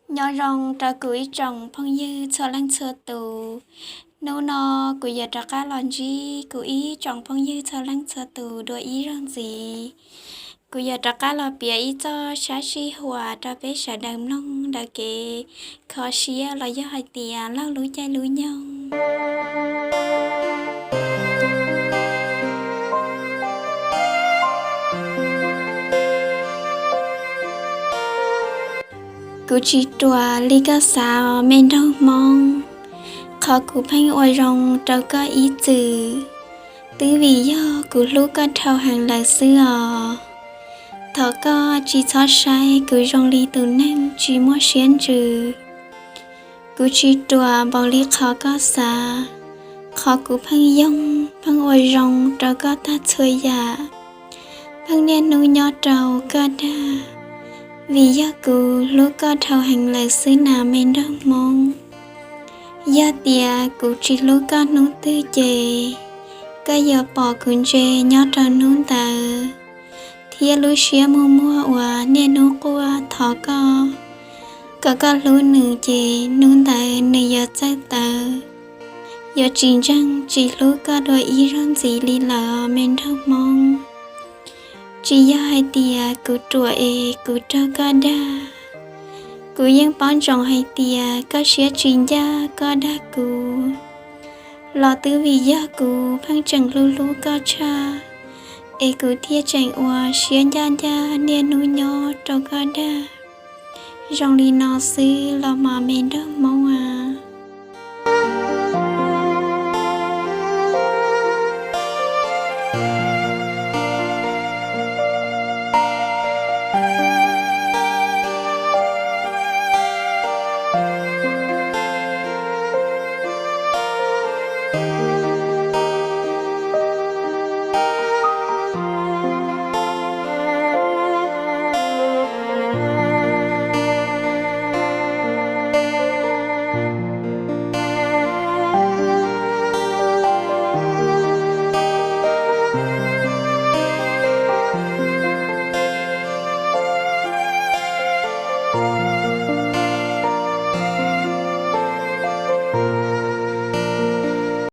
Nyob zoo rau kuv ib tsoom phooj ywg txhua leej txhua tus. Hnub no kuv yuav rov qab los ntsib kuv ib tsoom phooj ywg txhua leej txhua tus dua ib zaug ntxiv. Kuv yuav rov qab los piav ib txoj sab sij huam rau peb sawv daws mloog ntawm kev kho siab los yog hais tias laug lub caij lub nyoog. Kuv tsis ruam li koj xav os me nraug Hmoob, qhov kuv pheej ua zoo rau koj ib txwm, twb vim yog kuv hlub koj dhau heev lawm xwb os. Thov koj tsis txhob saib kuv zoo li tus neeg tsis muaj siab ntsws. Kuv tsis ruam npaum li qhov koj xav, qhov kuv pheej yoog pheej ua zoo rau koj tag txhua yam, pheej niaj hnub nyob rau koj dag, vim yog kuv hlub koj dhau heev lawm xwb na me nraug Hmoob. Yog tias kuv tsis hlub koj hnub twg ces koj yuav pom kuv ntse nyob rau hnub ntawd, thiab lub siab muag muag uas niaj hnub quaj thov koj kom koj hlub nws ces hnub ntawd nws yuav txawj tawv, yuav tsis ntseeg tsis hlub koj dua ib zaug ntxiv li lawm os me nraug Hmoob. Tsis yog hais tias kuv ruam es kuv raug koj dag, kuv yeej paub ntsoov hais tias koj siab tsis ncaj koj dag kuv, los twb vim yog kuv pheej tseem hlub hlub koj tshaj, es kuv thiaj tseem ua siab ncaj ncaj niaj hnub nyob rau koj dag. Zoo li no xwb los mas me nraug Hmoob a.